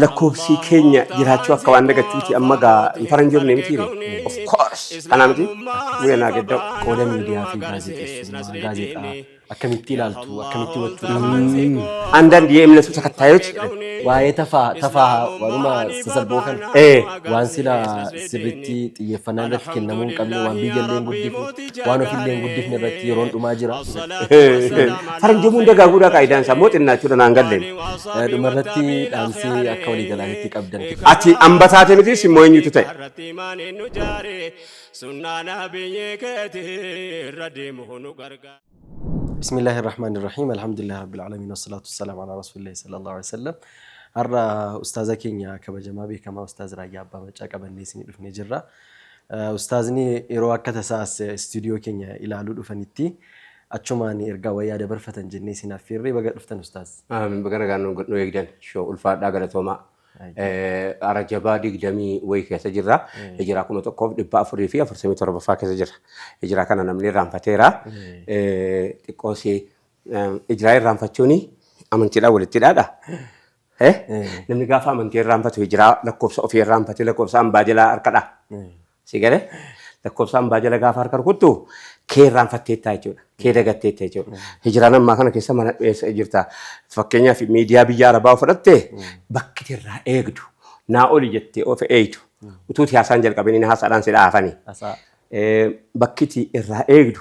Lakkoofsi keenya jiraachuu akka waan dagachuuti amma gaa hin faranjoofne mitiire. Of course. Kanaa miti. Guyyaa naa gedda'u. Qooda miidiyaa fi gaazexeessummaa gaazexaa akkamitti ilaaltu, akkamitti hubachuu qabna? አንዳንድ የእምነቱ ተከታዮች Waa'ee tafaa tafaa waanuma sasalphoo kana waan sila sirriitti xiyyeeffannaa irratti kennamuu hin qabne, waan biyya illee hin guddifne, waan ofillee hin guddifne irratti yeroon dhumaa jira. Faranjoomuun dagaaguudha qaayidaan isaa immoo xinnaachuudha naan galleen. Dhumarratti dhaamsi akka waliigalaatti qabdan. Ati hamba taate miti simmoo eenyutu ta'e? Bismillaahi Rahmaani Rahiim. Alhamdulillahi Rabbil Aalamiin. Wasalaatu wassalamu ala Rasuulillahi sallallahu alaihi wasallam. Har'a ustaaza keenya kabajamaa beekamaa Ustaaz Raayyaa Abbaa Maccaa qabannee isinii dhufnee jirra. Ustaazni yeroo akka tasaas istuudiyoo keenya ilaaluu dhufanitti achumaan ergaa wayyaa dabarfatan jennee isin affeerree baga dhuftan, ustaaz. Amiin, baga nagaan nu eegdan. Shoo ulfaadhaa, galatoomaa. Rajabaa 20 wayii keessa jirra. Hijiraa 1447ffaa keessa jirra. Hijiraa kana namni irraanfateera. Xiqqoosii hijiraa irraanfachuun amantiidhaan walitti hidhaadha. Namni gaafa amantii irraanfatu hijiraa lakkoofsa ofii irraanfatee lakkoofsa hambaa jalaa harkadha. Si galee lakkoofsa hambaa jala gaafa harka rukuttu kee irraanfatteettaa jechuudha. Kee dagatteetta jechuudha. Hijiraan ammaa kana keessa mana eessa jirta? Fakkeenyaaf miidiyaa biyya Arabaa fudhatte, bakki irraa eegdu naa oli jettee of eegdu. Utuu haasaan jalqabanii haasaadhaan si dhaafani. Bakki irraa eegdu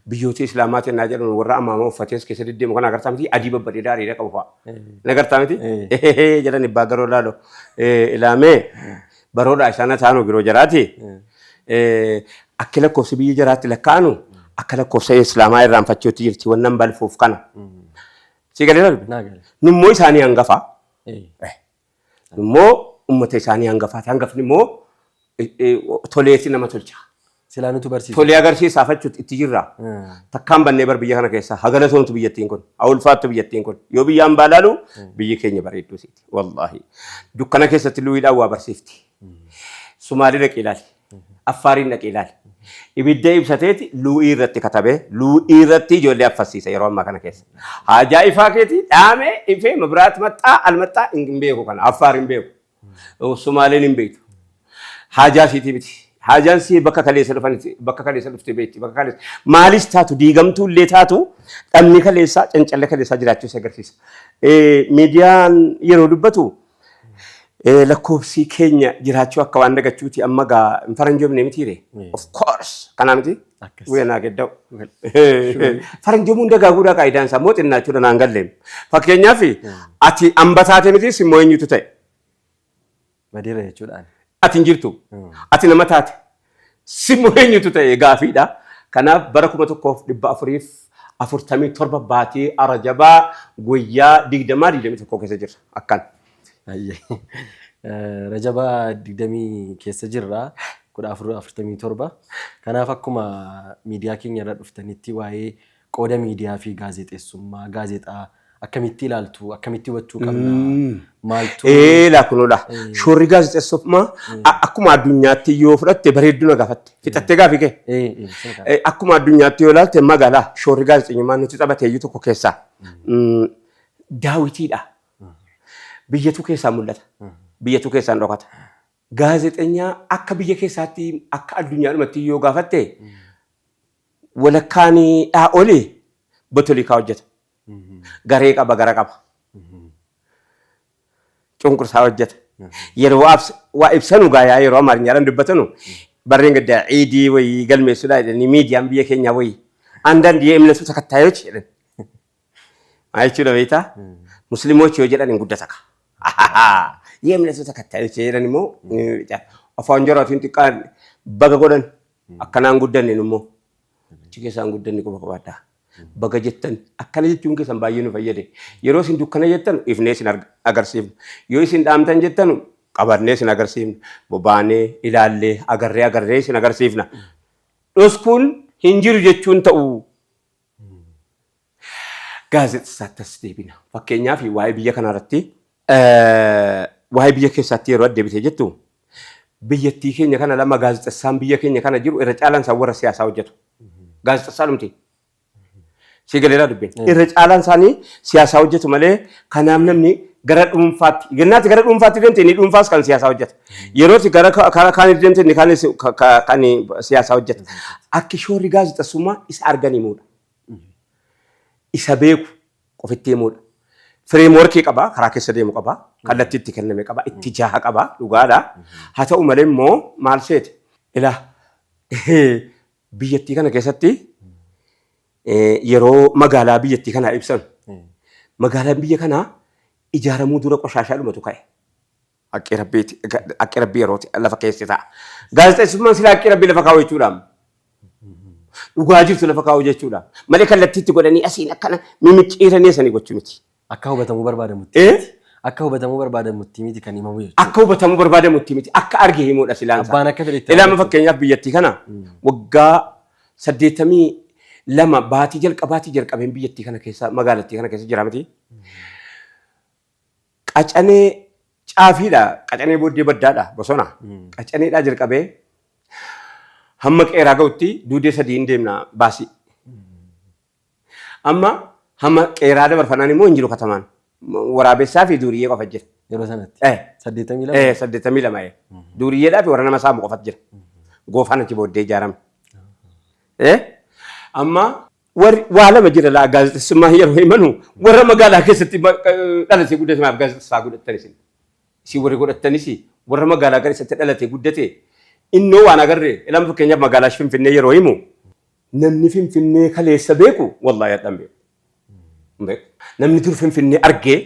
biyyoota Islaamaatiin naa jedhan warra amaamaa uffatees keessa deddeemu kan agartaa miti, adii babbareedaa hariira qabu fa'a. Nagartaa miti? Jedhan ibbaa garoo laalo. Ilaamee baroodhaa isaan taanu giroo jaraati. Akka lakkoofsa biyya jaraatti lakkaa'anu akka lakkoofsa Islaamaa irraanfachuutti jirti wannan balfuuf kana. Si galee darbe? Nummoo isaanii hangafa. Nummoo uummata isaanii hangafaati. Hangafni immoo toleeti nama tolcha. Silaa nutu barsiisa. Tolee agarsiisaa fachuutti itti jirra. Takkaan bannee bar biyya kana keessa hagalatoomtu biyyattiin kun, haa ulfaattu biyyattiin kun. Yoo biyyaan baalaalu biyyi keenya bareedduu siiti. Wallaahi. Dukkana keessatti luwiidhaan waa barsiifti. Sumaalii dhaqee ilaali. Affaariin dhaqee ilaali. Ibidda ibsateeti lu'ii irratti katabee lu'ii irratti ijoollee affasiisa yeroo ammaa kana keessa. Haajaa ifaa keetii dhaamee ifee mabiraat maxxaa almaxxaa hin beeku kana, Affaar hin beeku. Sumaaleen hin beektu. Haajaa siitii miti. Haajaan sii bakka kaleessa dhufanitti, bakka kaleessa dhufte beekti. Bakka kaleessa maalis taatu, diigamtuu illee taatu, dhabni kaleessaa cancallee kaleessaa jiraachuu isa agarsiisa. Miidiyaan yeroo dubbatu lakkoofsi keenya jiraachuu akka waan dagachuuti amma gaa hin faranjoomne mitiire. Of course. Kanaa miti. Guyyaa naa gedda'u. Faranjoomuun dagaaguudha qaayidaan isaa immoo xinnaachuudha naan galleen. Fakkeenyaaf ati hamba taate miti simmoo eenyutu ta'e? Badeera jechuudhaan. Ati hin jirtu. Ati nama taate. Simmoo eenyutu ta'e gaafiidha. Kanaaf bara 1447 baatii Rajabaa guyyaa 20 21 keessa jirra. Akkan. Rajabaa 20 keessa jirra. 1447. Kanaaf akkuma miidiyaa keenya irra dhuftanitti waa'ee qooda miidiyaa fi gaazexeessummaa gaazexaa akkamitti ilaaltu, akkamitti hubachuu qabna, maaltu? Ee, laa kunuudha. Shoorri gaazexeessummaa akkuma addunyaatti yoo fudhatte bareedduu na gaafatte. Fixattee gaafii kee. Akkuma addunyaatti yoo ilaalte magaalaa shoorri gaazexeenyummaa nuti taphatee iyyuu tokko keessaa daawitiidha. Biyyatu keessaa mul'ata. Biyyatu keessaan dhokata. Gaazexeenyaa akka biyya keessaatti akka addunyaadhumatti yoo gaafatte walakkaan dhaa oli botolikaa hojjeta. Garee qaba, gara qaba. Cunqursaa hojjeta. Yeroo waa ibsanu gaayaa yeroo Amaariñaadhaan dubbatanu barreen gaddaa ciidii wayii galmeessuudhaa jedhanii miidiyaan biyya keenyaa wayii አንዳንድ የእምነቱ ተከታዮች jedhan. Maal jechuudha beektaa? Musliimoች yoo jedhan hin guddata ka. የእምነቱ ተከታዮች jedhan immoo afaan jaraatiin xiqqaan baga godhan akkanaan guddanne immoo achi keessaan guddanne quba qabaadhaa. Baga jettan, akkana jechuun keessan baay'ee nu fayyade. Yeroo isin dukkana jettan ifnee isin agarsiifna. Yoo isin dhaamtan jettan qabannee isin agarsiifna. Bobaanee ilaallee agarree agarree isin agarsiifna. Dhoskuun hin jiru jechuun ta'u. Gaazexeessaatti as deebina. Fakkeenyaaf waa'ee biyya kanarratti, waa'ee biyya keessaatti yeroo addeebitee jettu biyyattii keenya kana lama gaazexeessaan biyya keenya kana jiru irra caalaan isaan warra siyaasaa hojjetu. Gaazexeessaa dhumti. Si galeeraa dubbiin. Irra caalaan isaanii siyaasaa hojjetu malee kanaaf namni Gara dhuunfaatti. Gannaatti gara dhuunfaatti deemte, inni dhuunfaas kan siyaasaa hojjeta. Yerootti gara kaanitti deemte, inni kaanis kan siyaasaa hojjeta. Akki shoorri gaazexeessummaa isa argan himuudha. Isa beeku qofitti himuudha. Frameworkii qaba, karaa keessa deemu qaba, kallattii itti kenname qaba, itti jaha qaba, dhugaadha. Haa ta'u malee immoo maal seete? Ilaa, biyyattii kana keessatti yeroo magaalaa biyyattii kanaa ibsan, magaalaan biyya kanaa ijaaramuu dura qoshaashaa dhumatu ka'e. Haqqii rabbiiti, haqqii rabbii yerooti lafa keessa ta'a. Gaazexeessummaan sila haqqii rabbii lafa kaa'u jechuudha. Dhugaa jirtu lafa kaa'u jechuudha. Malee kallattiitti godhanii asiin akkana mimicciiranii sanii gochuu miti. Akka hubatamuu barbaadamutti miti. Akka hubatamuu barbaadamutti miti kan himamu jechuudha. Akka hubatamuu barbaadamutti miti. Akka arge himuudha silaan isaa. Abbaan akka fedhe itti Ilaama, fakkeenyaaf biyyattii kana waggaa 82 baatii jalqabaatii jalqabeen biyyattii kana keessa, magaalattii kana keessa jira miti. Qacanee caafiidha. Qacanee booddee baddaadha bosona. Qacaneedhaa jalqabee hamma qeeraa ga'utti duudee 3 hin deemna baasii. Amma hamma qeeraa dabarfannaan immoo hin jiru katamaan. Waraabessaa fi duuriyyee qofa jira. Yeroo sanatti. 82. 82. Duuriyyeedhaa fi warra nama saamu qofatu jira. Goofaan achi booddee ijaarame. Amma warri waa lama jira laa, gaazexeessummaa yeroo himanu warra magaalaa keessatti dhalatee guddate maaf gaazexessaa godhatan isin? Isin warri godhattanis warra magaalaa keessatti dhalatee guddate innoo waan agarre. Ilama, fakkeenyaaf magaalaa Finfinnee yeroo himu, namni Finfinnee kaleessa beeku wallaahi hadhaan beeku. Hin beeku. Namni dur Finfinnee argee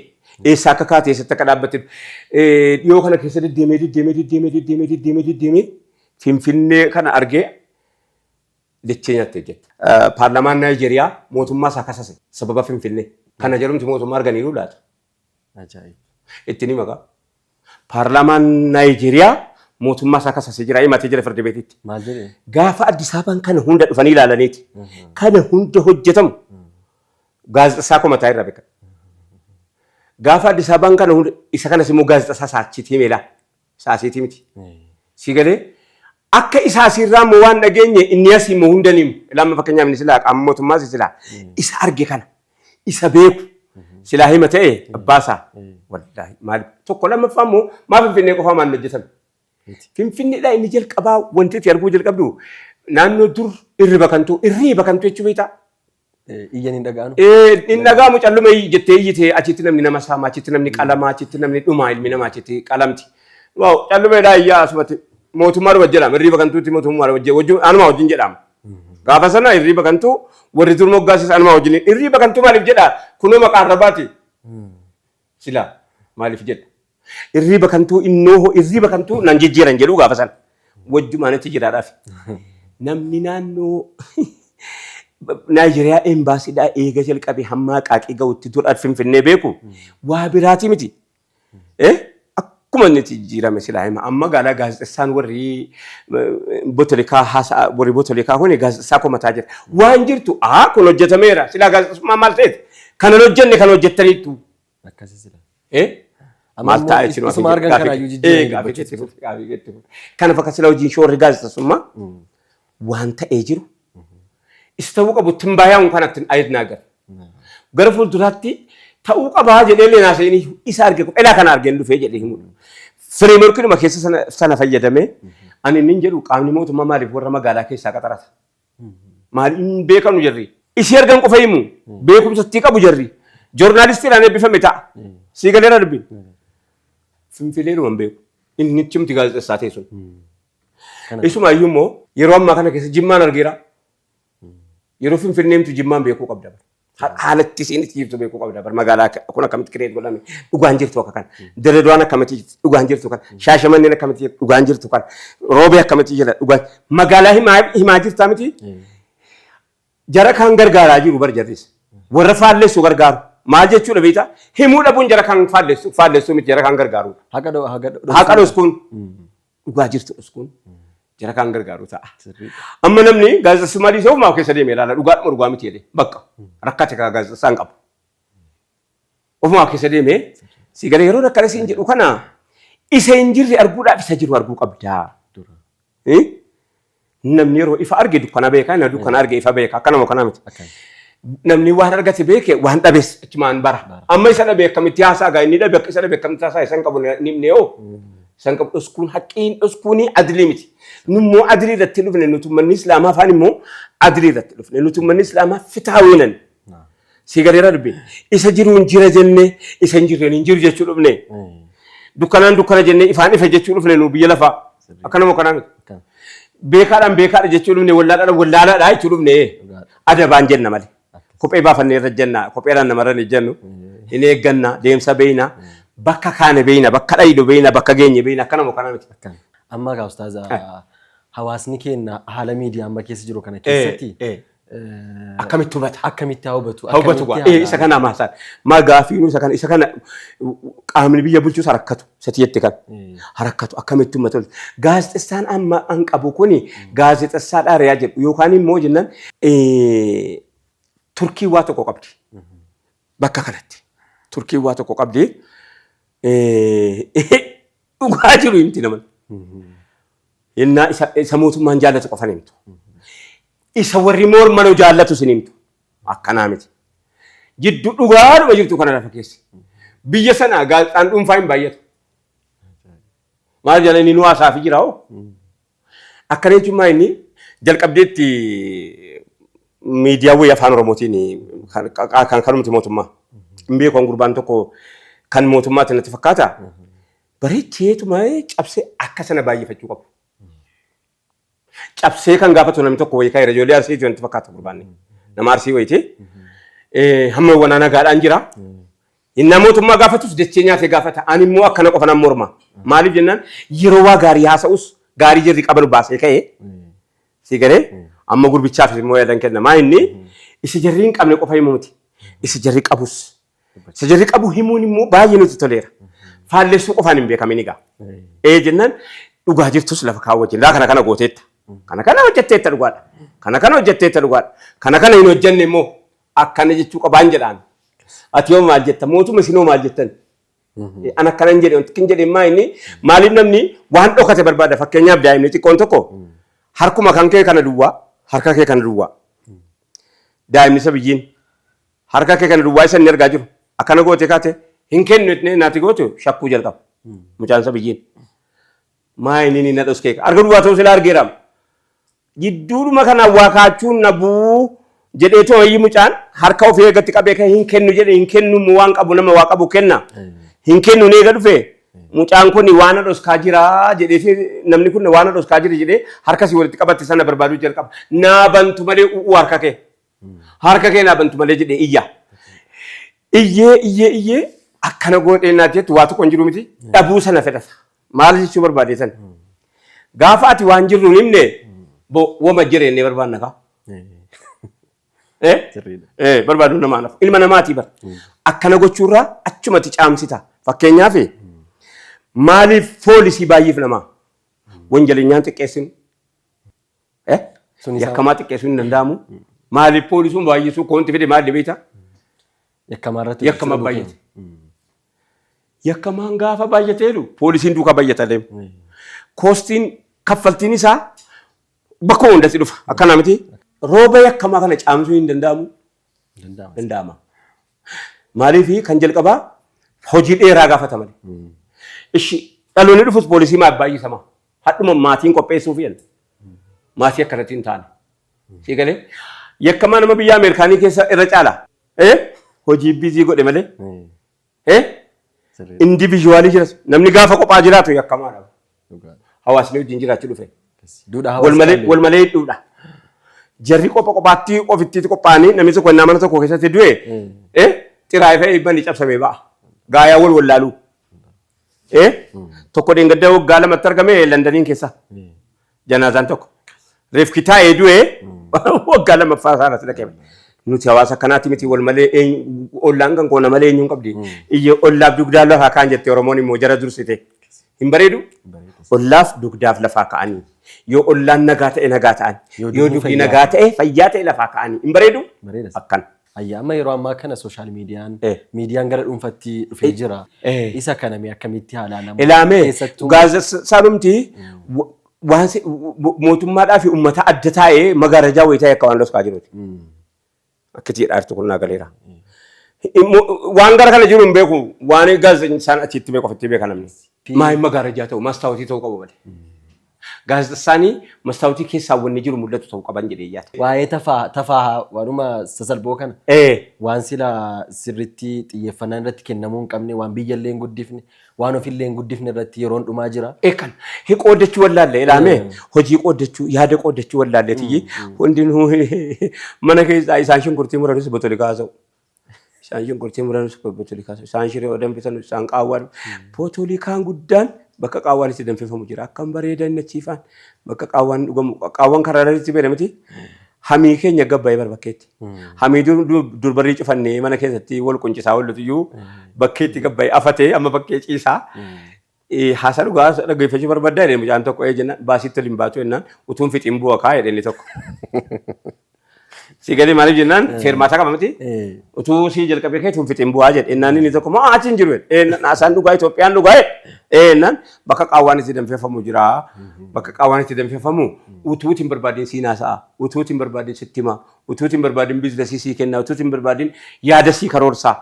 eessaa akka kaate, eessatti akka dhaabbate, dhiyoo kana keessa deddeemee deddeemee deddeemee deddeemee deddeemee deddeemee Finfinnee kana argee dachee nyaatte hojjette. Paarlaamaan Naayijeeriyaa mootummaa isaa kasase sababa Finfinnee. Kana jedhumti mootummaa arganiiru laata? Ajaa'ib. Itti ni maqaa. Paarlaamaan Naayijeeriyaa mootummaa isaa kasase jira, himatee jira firdi beetitti. Maal jedhee? Gaafa Addis Ababaan kana hunda dhufanii ilaalaniiti. Kana hunda hojjetamu gaazexessaa komataa irraa beekama. Gaafa Addis Ababaan kana hunda isa kanas immoo gaazexessaa saachiitii meelaa saasiitii miti. Si galee, akka isaa asirraa immoo waan dhageenye inni asii immoo hunda ni himu. Ilaa, fakkeenyaaf inni silaa qaama mootummaas silaa isa arge kana isa beeku silaa hima ta'e abbaasaa wallaahi maal tokko. Lammaffaa immoo maa Finfinnee qofaa maal hojjetame? Finfinneedhaa inni jalqabaa wanti itti arguu jalqabdu naannoo dur irriba kantu jechuu beektaa? Iyyan hin dhaga'anu. Inni dhaga'amu calluma jettee iyyite, achitti namni nama saama, achitti namni qalama, achitti namni dhuma, ilmi namaa achitti qalamti. Waaw, callumeedhaa iyyaa asumatti mootummaa dhuma jedhama, irriba kantuutti mootummaa wajjin anuma wajjin jedhama. Gaafa sana irriba kantuu warri dur moggaasis anuma wajjin irriba kantuu maaliif jedha, kunoo maqaan rabaati sila maaliif jedha. Irriba kantuu innoo irriba kantuu nan jijjiiran jedhu gaafa sana wajjumaan itti jiraadhaaf. Namni naannoo Naayijeriyaa embaasiidhaa eega jalqabe hamma Aqaaqii ga'utti dur Finfinnee beeku waa biraatii miti. Akkuma inni itti jijjiirame silaa hima. Amma magaalaa gaazexessaan warri botolikaa haasa'a, warri botolikaa kuni gaazexessaa komataa jira. Waan jirtu aa kun hojjetameera. Silaa gaazexessummaa maal ta'eeti? Kan hin hojjenne kan hojjettaniittu. Akkasii sila. Maal Amma ta'a immoo jechuun isuma argan kanaayyuu jijjiiranii gaaffii keetti fufi, gaaffii keetti fufi. Kana fakkaata sila hojiin shoorri gaazexessummaa waan ta'ee jiru. Isa ta'uu qabu ittiin baay'amu kanatti ayidnaa gara. Gara fuulduraatti ta'uu qabaa jedhee illee naasa'ini isa arge, elaa kana argeen dhufee jedhee himudha. Frameworkiidhuma keessa sana fayyadamee ani inni jedhu, qaamni mootummaa maaliif warra magaalaa keessaa qaxarata? Maal hin beekanu jarri? Isii argan qofa himu. Beekumsa itti qabu jarri. Joornaalistiidhaan eebbifame ta'a. Sii galeera dubbiin. Finfinneedhuma hin beeku. Inni chimti gaazexessaa ta'e sun. Isuma iyyuu immoo yeroo ammaa kana keessa Jimmaan argeera. Yeroo Finfinneemtu Jimmaan beekuu qabda. Haalatti isiin itti jirtu beekuu qabda. Bar magaalaa kun akkamitti create godhame, dhugaan jirtu akka kana. Dirreedawaan akkamitti jirti, dhugaan jirtu kana. Shaashamanneen akkamitti jirti, dhugaan jirtu kana. Roobee akkamitti jira, dhugaan magaalaa himaa himaa jirtaa miti. Jara kan gargaaraa jiru bar jarris. Warra faallessu gargaaru. Maal jechuudha beektaa? Himuu dhabuun jara kan faallessu faallessuu miti, jara kan gargaaru. Haqa dho haqa dho. Haqa dhoskuun, dhugaa jirtu dhoskuun jara kan gargaaru ta'a. Amma namni gaazexeessummaa dhiisee ofumaa keessa deemee ilaala. Dhugaadhuma dhugaa miti jedhee bakka rakkate kaa gaazexeessaan qabu. Ofumaa keessa deemee si galee yeroo rakkate siin jedhu kana isa hin jirre arguudhaaf isa jiru arguu qabdaa. Namni yeroo ifa arge dukkana beeka, inni dukkana arge ifa beeka. Akkanuma kana miti. Namni waan argate beeke waan dhabes achumaan bara. Amma isa dhabe akkamitti haasa'a gaa inni dhabe akka isa dhabe akkamitti haasa'a isan qabu ni himne hoo. Isan qabu dhoskuun haqqiin dhoskuun adilii miti. Nummoo adilii irratti dhufne nuti uummanni Islaamaa afaan immoo adilii irratti dhufne nuti uummanni Islaamaa fitaawiinan. Si galeera dubbi. Isa jiruun jira jenne isa hin jirreen hin jiru jechuu dhufne. Dukkanaan dukkana jennee ifaan ifa jechuu dhufne nu biyya lafaa. Akkanuma kanaa miti. Beekaadhaan beekaadha jechuu dhufne wallaalaadhaan wallaalaadha jechuu dhufne. Adabaan jenna malee. Kophee baafannee irra jenna. Kopheedhaan namarra hin jennu. Hin eegganna. Deemsa beeyna. Bakka kaane beeyna. Bakka dhaynu beeyna. Bakka geenye beeyna. Akkanuma kanaa miti. Amma egaa ustaaza hawaasni keenya haala miidiyaa amma keessa jiru kana keessatti Akkamitti hubata? Akkamitti haa hubatu? Hubatu Akkamitti gaa. Isa kana maasaan. Maa gaafiinuu isa kana isa kana qaamni biyya bulchus harakkatu. Isa tiyyatti kan. Harakkatu akkamitti uummata bulchu. Gaazexessaan amma an qabu kuni gaazexessaa dhaariyaa jedhu yookaan immoo jennaan Turkii waa tokko qabdi. Bakka kanatti. Turkii waa tokko qabdi. Dhugaa jiru himti naman. Innaa isa mootummaan jaallatu qofan himtu. Isa warri mormanu jaallatu sin himtu. Akkanaa miti. Jiddu dhugaadhuma jirtu kana lafa keessa. Biyya sana gaazexaan dhuunfaa hin baay'atu. Maal jedhan inni nu haasaafi jira hoo? Akkana jechuun maa inni jalqabdeetti miidiyaa wayii afaan Oromootiin kan kanumti mootummaa. Hin beeku gurbaan tokko kan mootummaatti natti fakkaata. Bareecheetuma cabsee akka sana baay'ifachuu qabu. Cabsee kan gaafatu namni tokko wayii ka'eera ijoollee Arsii natti fakkaata gurbaan. Nama Arsii wayiiti. Hamma wanaa nagaadhaan jira. Innaa mootummaa gaafatus dachee nyaatee gaafata. Ani immoo akkana qofa nan morma. Maaliif jennaan yeroo waa gaarii haasa'us gaarii jirri qabanu baasee ka'ee si galee amma gurbichaafis immoo yaadan kenna. Maa inni isa jarri hin qabne qofa himuu miti. Isa jarri qabus. Isa jarri qabu himuun immoo baay'ee nutti toleera. Faallessuu qofaan hin beekamin egaa. Ee jennaan dhugaa jirtus lafa kaa'u wajjin. Laa kana kana gooteetta. Kana kana hojjetteetta dhugaadha. Kana kana hojjetteetta dhugaadha. Kana kana hin hojjenne immoo akkana jechuu qabaan jedhaan. Ati yoo maal jetta mootummaa isinoo maal jettan? An akkanan jedhe wanti kin jedhe maa inni maaliif namni waan dhokate barbaada fakkeenyaaf daa'imni xiqqoon tokko harkuma kan kee kana duwwaa harka kee kana duwwaa daa'imni isa biyyiin harka kee kana duwwaa isa inni argaa jiru akkana goote kaate hin kennu jettee naati gootu shakkuu jalqaba mucaan isa biyyiin maa inni ni na dhoskee harka duwwaa ta'uu silaa argeera Gidduudhuma kana waa kaachuun na buu jedheetoo wayii mucaan harka ofii eegatti qabee kan hin kennu jedhe hin kennu immoo waan qabu nama waa qabu kenna. Hin kennu ni eega dhufe mucaan kun waan na dhoskaa jira jedhee namni kun waan na dhoskaa jira jedhee harka si walitti qabatte sana barbaaduu jalqaba. Naa bantu malee u'uu harka kee. Harka kee naa bantu malee jedhee iyya. Iyyee iyyee iyyee akkana godhee naa jettu waa tokko hin jiru miti dhabuu sana fedhata. Maal jechuu barbaade san? Gaafa ati waan jirru hin himne bo wama jireenne barbaanna kaa. Eh? Sirriidha. Eh, barbaadu namaa nafu. Ilma namaatii bar. Akkana gochuurraa achumatti caamsita. Fakkeenyaaf maaliif poolisii baay'eef namaa? Wanjalinyaan xiqqeessinu. Eh? Sun isaa- Yakkamaa xiqqeessuun hin danda'amu. Maaliif poolisuun baay'isuu koonti fide maal beekta? Yakkamaa irratti Yakkamaa baay'ate. Yakkamaan gaafa baay'atee jedhu poolisiin duukaa baay'ata deema. Koostiin kaffaltiin isaa bakka hundatti dhufa. Akkana miti. Rooba yakkamaa kana caamsuu hin danda'amu. Danda'ama. Danda'ama. Maaliif kan jalqabaa hojii dheeraa gaafata malee. Ishi dhaloonni dhufus poolisii maaf baay'isama. Hadhuma maatiin qopheessuuf jenna. Maatii akkanatti hin taane. Sii galee yakkamaa nama biyya Ameerikaanii keessa irra caala. Hojii bizii godhe malee. Indivijuwaalii jiras. Namni gaafa kophaa jiraatu yakkamaadha. Hawaasni wajjin jiraachuu dhufe. Duudhaa Wal malee hawaasa wal malee hidhuudha. Jarri qopha qophaatti ofitti qophaa'anii namni tokko innaa mana tokko keessatti du'e xiraayii fe'ee dhibbanni cabsamee ba'a. Gaayaa wal wallaaluu. Tokko dheengadda waggaa lamatti argame Londaniin keessa. Janaazaan tokko. Reefki taa'ee du'e waggaa lammaffaa isaa irratti dhaqee. Nuti hawaasa akkanaati miti wal malee ollaan kan koona malee eenyuun qabdi. Iyya ollaaf dugdaa lafaa kaan jette Oromoon immoo jara dursite. Hin bareedu? Ollaaf dugdaaf lafaa ka'anii. Yoo ollaan nagaa ta'e nagaa ta'an. Yoo Yoo dugni dugdi fayyaa nagaa ta'e fayyaa ta'e lafaa ka'anii. Hin bareedu? Bareeda. Akkana. Ayya amma yeroo ammaa kana sooshaal miidiyaan Eh. miidiyaan gara dhuunfatti dhufee jira. Eh. Isa kana mee akkamitti haa ilaalamu? Ilaamee Keessattuu gaazexeessaanumti waan mootummaadhaa fi uummata adda taa'ee magaarajaa wayii ta'e akka waan dhoskaa jiruuti. Akkatti jedhaa jirtu kun naa galeera. Waan gara kana jiru hin beeku. Waan gaazexeessaan achitti beeku ofitti beeka namni. Maa hin magaarajaa ta'u maastaawotii ta'uu qabu malee. Gaazexeessaanii maastaawotii keessaa wanni jiru mul'atu ta'uu qaban jedhee yaada. Waa'ee tafaa tafaa waanuma sasalphoo kana waan sila sirriitti xiyyeeffannaan irratti kennamuu hin qabne, waan biyya illee hin guddifne, waan ofillee hin guddifne irratti yeroon dhumaa jira. Eekan hi qooddachuu wallaalle ilaame hojii qooddachuu yaada qooddachuu wallaalle tiyyi hundinuu mana keessaa isaan shunkurtii muranis botolikaa haasa'u. Isaan shunkurtii muranis botolikaa haasa'u. Isaan shiree danfisan, isaan qaawwaan. Botolikaan guddaan bakka qaawwaan itti danfifamu jira. Akkam bareeda inni achiifaan bakka qaawwaan dhugamu qaawwaan karaa irratti beela miti. Hamii keenya gabbaa'ee bar bakkeetti. Hamii dur barrii cufannee mana keessatti wal quncisaa oollutu iyyuu bakkeetti gabbaa'ee afatee amma bakkee ciisaa. Haasaa dhugaa dhaggeeffachuu barbaaddaa jedhee mucaan tokko ee jennaan baasiitti waliin baatu jennaan utuun fixiin bu'a kaa jedhe inni tokko. Si galee maaliif jennaan feermaataa qaba miti. Utuu si jalqabee kee utuun fixiin bu'aa jedhe jennaan inni tokko moo achi hin jiru jedhe. Haasaan dhugaa Itoophiyaan dhugaa jedhe. Jennaan bakka qaawwaan itti danfifamu jira. Bakka qaawwaan itti danfifamu utuu hin barbaadin siin haasa'a. Utuu hin barbaadin sitti hima. Utuu hin barbaadin biizinasii sii kenna. Utuu hin barbaadin yaada sii karoorsa.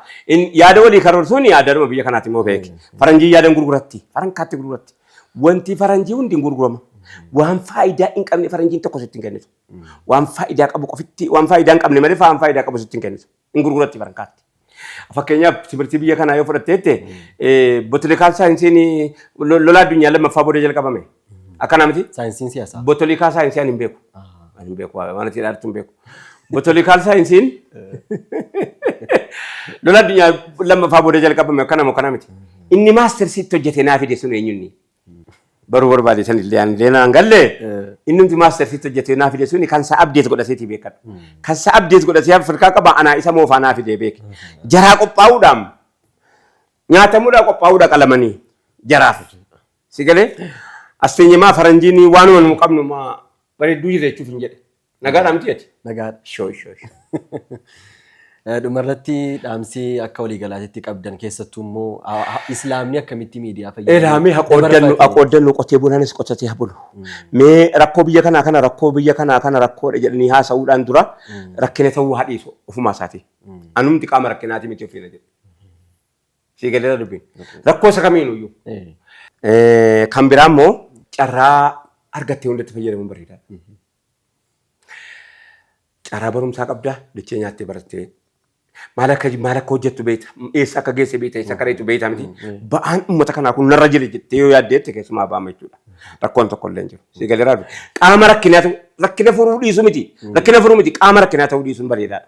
Yaada walii karoorsuun yaadadhuma biyya kanaati immoo beeki. Faranjii yaadan gurguratti. Farankaatti gurguratti. Wanti faranjii hundi hin gurgurama. Waan faayidaa hin qabne faranjiin tokko sitti hin kennitu. Waan faayidaa qabu qofitti waan faayidaa hin qabne malee waan faayidaa qabu sitti hin kennitu. Hin gurguratti farankaatti. Fakkeenyaaf timirtii biyya kanaa yoo fudhatteette botilikaal saayinsiin lola addunyaa lammaffaa booda jalqabame. Akkana miti? Saayinsiin siyaasaa. Botolikaa saayinsii ani hin beeku. Ani hin beeku waan ati jedhaa hin beeku. Botoliikaal saayinsiin lola addunyaa lammaffaa booda jalqabame akkana moo kana miti. Inni maastersiitti hojjetee naa fide sun eenyunni? Baruu barbaade san illee ani illee naan galle. Innumti maastersiitti hojjetee naa fide suni kan isaa abdeet godhateeti beekadhu. Kan isaa abdeet godhatee Afrikaa qaba anaa isa moofaa naa fidee beeke. Jaraa qophaa'uudhaan nyaatamuudhaan qophaa'uudha qalamanii jaraaf. Si galee as teenye maa faranjiin waanuma nu qabnu maa bareedduu jirra jechuuf hin jedhe. Nagaadhaa miti ati? Nagaadha. Shoo shoo shoo. Dhumarratti dhaamsi akka waliigalaatitti qabdan keessattuu immoo islaamni akkamitti miidiyaa fayyadamu? Ilaamee haa qooddannu haa qooddannu qotee bulaanis qotatee haa bulu. Mee rakkoo biyya kanaa kana rakkoo biyya kanaa kana rakkoodha jedhanii haasa'uudhaan dura rakkina ta'uu haa dhiisu ofumaa isaatii. Anumti qaama rakkinaati miti ofiina jedhu. Sii galeera dubbiin. Rakkoo isa kamiinuyyuu. Kan biraa immoo carraa argattee hundatti fayyadamuun bareedaadha. Carraa barumsaa qabdaa dachee nyaattee barattee. Maal akka maal akka hojjettu beekta. Eessa akka geesse beekta. Eessa akka reetu beekta miti. Ba'aan uummata kanaa kun narra jira jettee yoo yaaddeette keessumaa ba'ama jechuudha. Rakkoon tokko illee hin jiru. Sii galeeraa dubbiin. Qaama rakkinaa ta'u rakkina furuu dhiisu miti. Rakkina furuu miti qaama rakkinaa ta'uu dhiisuun bareedaadha.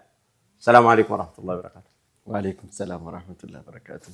Salaamu alaikum warahmatullahi wabarakatuh. Waalaikum salaam warahmatullahi wabarakatuh.